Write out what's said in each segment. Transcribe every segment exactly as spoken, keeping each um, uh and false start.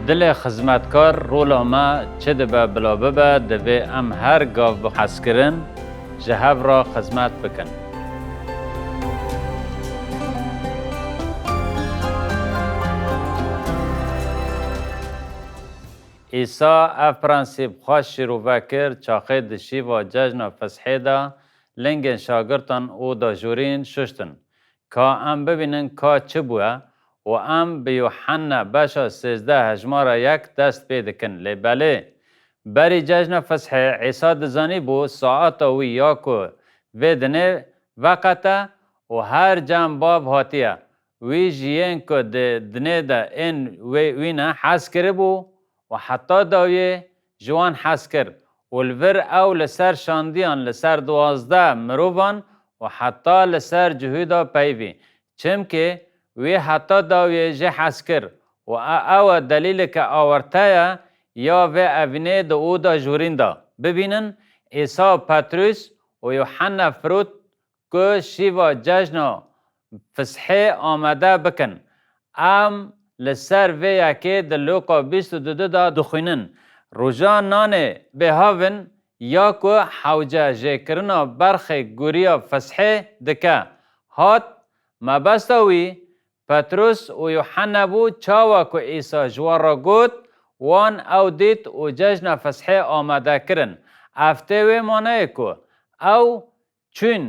Dilê xizmetkar rola me çi dibe bila bibe, divê em her gav bi hezkirin ji hev re xizmet bikin. Îsa ev prensîp xwe şîrove kir, çaxê di şîva cejna Fisihê de lingên şagirtan û dajûrîn şuştin, ka em bibînin ka çi bûye û em bi Yuhenna beşa sêzdeh hejmara yek dest pê dikin. Lê belê, berî cejna Fisihê Îsa dizanîbû saeta wî ya ku vê dinê veqete û her cem bav hatiye. Wî ji yên ku di dinê de ên wê wî ne hez kiribû û heta dawiyê ji wan hez kir û li vir ew li ser şandiyan li ser duwazdeh mirovan û heta li ser cihûda peyvî. Çimkî wî heta dawiyê jê hez kir û e-, ew e delîleke awarte ye ya vê evînê di oda jûrîn de. Bibînin, Îsa û Petrûs û Yuhenna firot ku şîva cejna Fisihê amade bikin. Em li ser vê yekê di Lûqa bîst û du de dixwînin. Roja nanê bêhavin ya ku hewce jêkirina berxê guriya Fisihê dike hat, mebesta wî Petrûs û Yuhenna bû, çawa ku Îsa ji wan re got, wan ew dît û cejna Fisihê amade kirin. Ev tê wê manayê ku ew çûn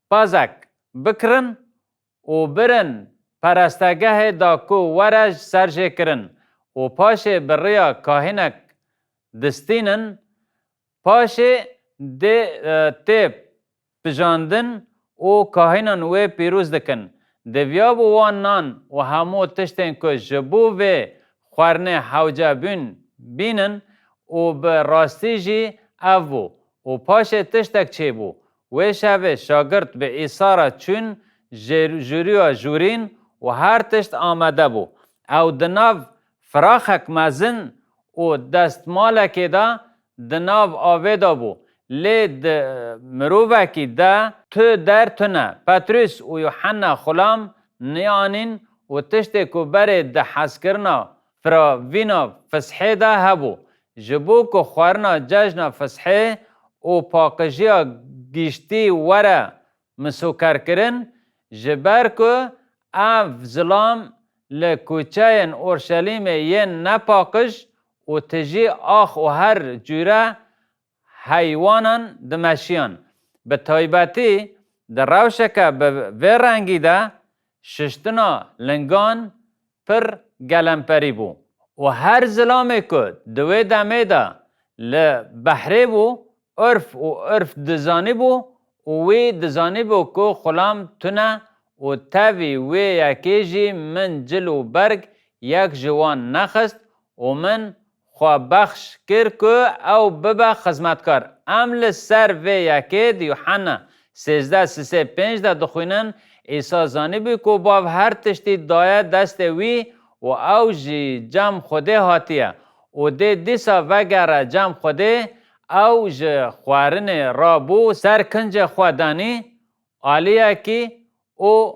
pezek bikirin û birin perestegehê da ku were serjêkirin û paşê bi riya kahînek distînin, paşê dê, e, tê pijandin û kahînan wê pîroz dikin. Diviyabû wan nan û hemû tiştên ku ji bo vê xwarinê hewce bûn bînin û bi rastî jî ev bû. Û paşê tiştek çêbû. Wê şevê şagirt bi Îsa re çûn jêr-, jûriya jûrîn û her tişt amade bû. Ew di nav firaxek mezin û destmalekê de di nav avê de bû. Lê di mirovekî de tu der tune. Petrûs û Yuhenna xulam nianîn û tiştê ku berê di hezkirina firavîna Fisihê de hebû, ji bo ku xwarina cejna Fisihê û paqijiya giştî were misokerkirin, ji ber ku ev zilam li kuçeyên Orşelîmê yên nepaqij û tijî ax û her cûre heywanan dimeşiyan. Bi taybetî di rewşeke bi vê rengî de şiştina lingan pir gelemperî bû. Û her zilamê ku di wê demê de li behrê bû, urf û urf dizanîbû û wî dizanîbû ku xulam tune û tevî wê yekê jî min cil û berg yek ji wan nexist û min xwe bexş kir ku ew bibe xizmetkar. Em li ser vê yekê di Yuhenna sêzdeh sisê pênc de dixwînin, Îsa zanîbû ku Bav her tiştî daye destê wî û ew ji cem Xwedê hatiye û dê dîsa vegere cem Xwedê, ew ji xwarinê rabû ser kincê xwe danî aliyekî û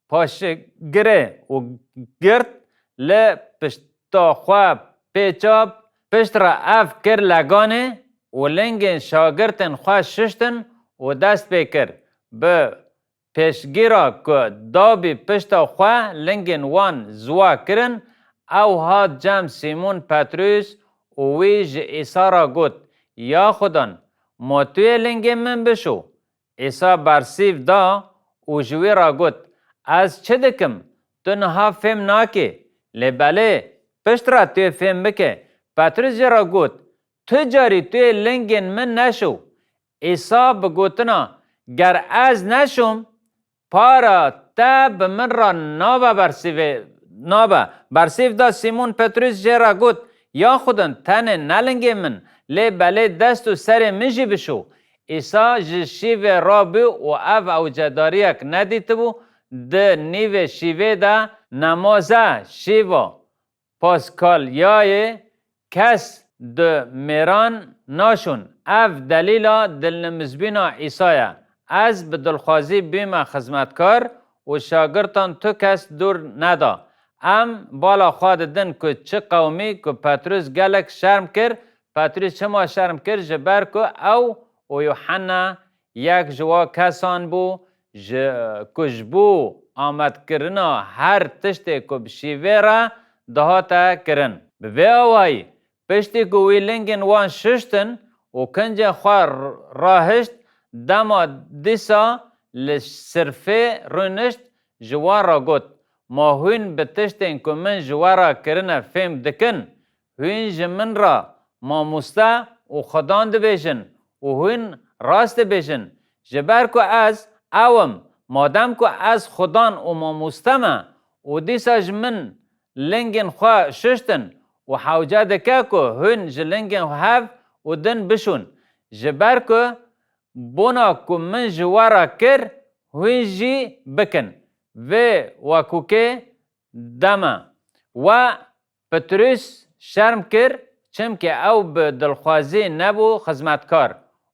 paşgirê û girt li pişta xwe pêça, pişt re ev kir leganê û lingên şagirtên xwe şiştin û dest pê kir. Bi pêşgîra ku dabî pişta xwe lingên wan ziwa kirin, ew hat cem Sîmon Petrûs û wî ji Îsa re got, Ya Xudan, ma tu yê lingên min bişo? Îsa bersîv da û ji wî re got, Ez çi dikim? Tu niha fêm nakî, lê belê pişt re tu yê fêm bike. Petrûs jê re got, Tu carî tu yê lingên min neşo. Îsa bi gotina, Ger ez neşom, para te bi min re nabe bersîvê, nabe. Bersîv da Sîmon Petrûs jê re got, Ya Xudan, tenê ne lingê min, lê belê dest û serê min jî bişo. Îsa ji şîvê rabû û ev ewcedariyek nedîtibû, di nîvê şîvê de nemaze şîva Paskalyayê kes di mêran naşon. Ev delîla dilnimizbûna Îsa ye. Ez bi dilxwazî bûme xizmetkar û şagirtan tu kes dûr neda. Em bala xwe didin ku çi qewimî ku Petrûs gelek şerm kir. Petrûs çima şerm kir? Ji ber ku ew û Yuhanna yek ji wa kesan bû, ji, ku ji bo amadkirina her tiştê ku bi şîvê re dihate kirin. Bi vê awayî, piştî ku wî lingên wan şuştin û kincên xwe r-, rahişt, dema dîsa li sirfê rûnişt, ji wan re got, Ma hûn bi tiştên ku min ji we re kirine fêm dikin? Hûn ji min re mamoste û Xudan dibêjin û hûn rast dibêjin. Ji ber ku ez ew im, madem ku ez Xudan û mamoste me û dîsa ji min lingên xwe şuştin û hewce dike ku hûn ji lingên hev û din bişûn. Ji ber ku bona ku min ji we re kir, hûn jî bikin. Vê wekûkê deme. We Pitrûs şerm kir, çimkî ew bi dilxwazî nebû xizmetkar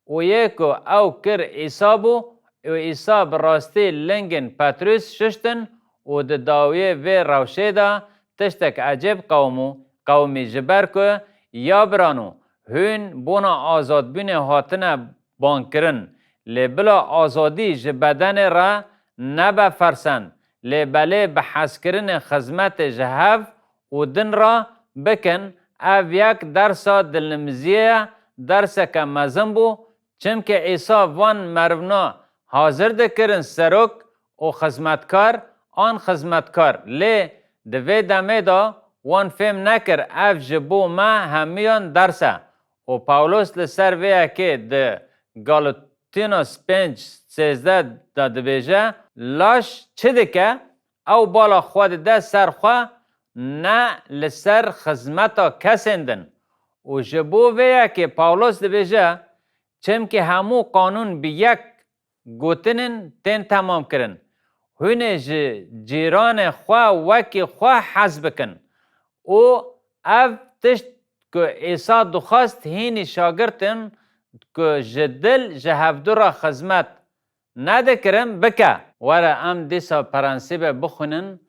û yê ku ew kir Îsa bû û Îsa bi rastî lingên Petrûs şuştin û di dawiyê vê rewşê de tiştek ecêb qewimû, qewimî ji ber ku ya birano hûn bona azadbûnê hatine bankirin, lê bila azadî ji bedenê re nebe fersend, lê belê bi hezkirinê xizmetê ji hev û din re bikin, ev yek dersa dilnimziyê ye, derseke mezin bû, çimkî Îsa van merivna hazir dikirin serok û xizmetkar an xizmetkar, lê di vê demê de wan fêm nekir ev ji bo me hemiyan ders e. Û Pawlos li ser vê yekê di Galatinos pênc sêzdeh de dibêje, Laş çi dike? Ew bala xwe dide ser xwe, ne li ser xizmeta kesên din. Û ji bo vê yekê Pawlos dibêje, Çimkî hemû qanûn bi yek gotinên tên temam kirin, Hûn ê ji cîranê xwe wekî xwe hez bikin. Û ev tişt ku Îsa dixwest hînî şagirtên ku ji dil ji hevdu re xizmet nedikirin, bike. Were em dîsa prensîbê bixwînin,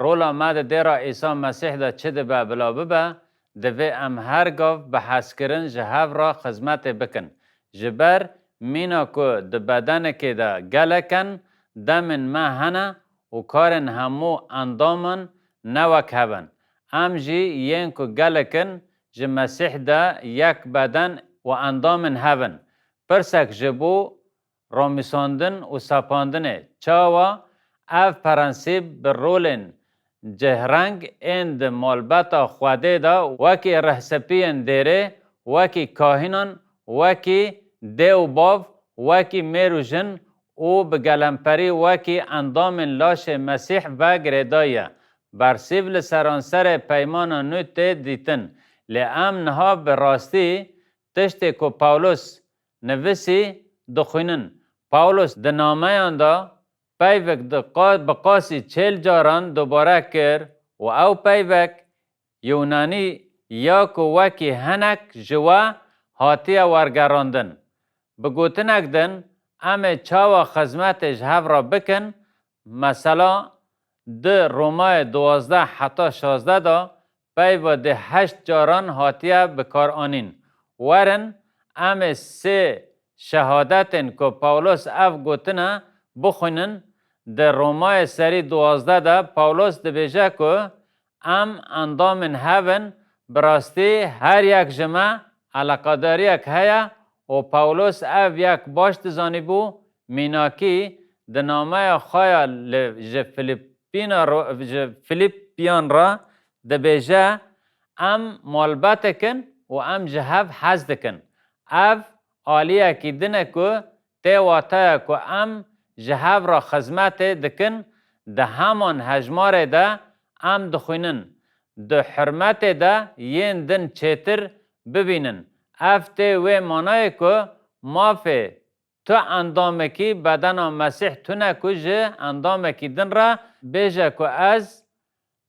rola me di dêra Îsa Mesîh de çi dibe bila bibe, divê em her gav bi hezkirin ji hev re xizmetê bikin. Ji ber mîna ku di bedenekê de gelek in, demên me hene û karên hemû endaman ne wek hev in. Em jî yên ku gelek in, ji Mesîh de yek beden û endamên hev in. Pirsek ji bo ramûsandin û sepandinê. Çawa ev prensîp bi rolên cihreng ên di malbeta Xwedê de wekî rihsipiyên dêrê, wekî kahînan, wekî dê û bav, wekî mêr û jin û bi gelemperî wekî endamên laşê Mesîh ve girêdayî ye? Bersîv li seranserê Peymana Nû tê dîtin, lê em niha bi rastî tiştê ku Pawlos nivisî dixwînin. Pawlos di nameyan de peyvek di qa-, bi qasî çêl caran dubare kir û ew peyvek Yûnanî ya ku wekî hinek ji we hatiye wergerandin. Bi gotinek din, em ê çawa xizmetê ji hev re bikin? Mesela di Romayê duwazdeh heta şazdeh de peyva dê heşt caran hatiye bikaranîn. Werin, em ê sê şehadetên ku Pawlos ev gotine bixwînin. Di Romayê serî duwazdeh de Pawlos dibêje ku em endamên hev in, bi rastî her yek ji me eleqedariyek heye û Pawlos ev yek baş dizanîbû, mînakî di nameya xwe ya li ji Filîpîna ro-, ji Filîpiyan re dibêje, Em malbetek in û em ji hev hez dikin. Ev aliyekî din e ku tê wataya ku em ji hev re xizmetê dikin, di heman hejmarê de em dixwînin, di hurmetê de yên din çêtir bibînin. Ev tê wê manayê ku mafê tu endamekî bedena Mesîh tune ku ji endamekî din re bêje ku ez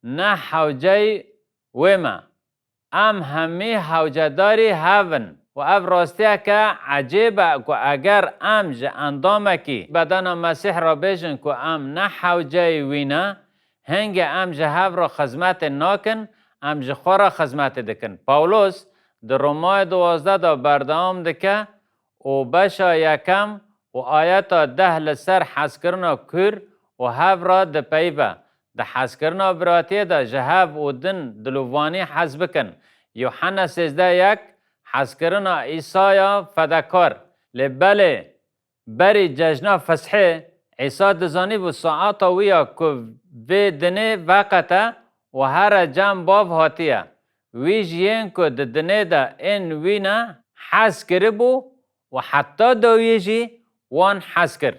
ne hewceyî wê me. Em hemî hewcedarî hev in û ev rastiyeke ecêb e ku eger em ji endamekî bedena Mesîh re bêjin ku em ne hewceyî wî ne, Hingê em ji hev re xizmetê nakin, em ji xwe re xizmetê dikin. Pawlos di Romayê duwazdeh de berdewam dike û beşa yekem û ayeta deh li ser hezkirina kûr û hev re dipeyive. Di hezkirina biratiyê de ji hev û din dilovanî hez bikin. Yûhenna sêzdeh yek, hezkirina Îsaya fedekar. Lê belê, berî cejna Feshê, Îsa dizanîbû saeta wî ya ku vê dinê veqete û here cem Bav hatiye. Wî ji yên ku di dinê de ên wî ne hez kiribû û heta dawiyê jî wan hez kir.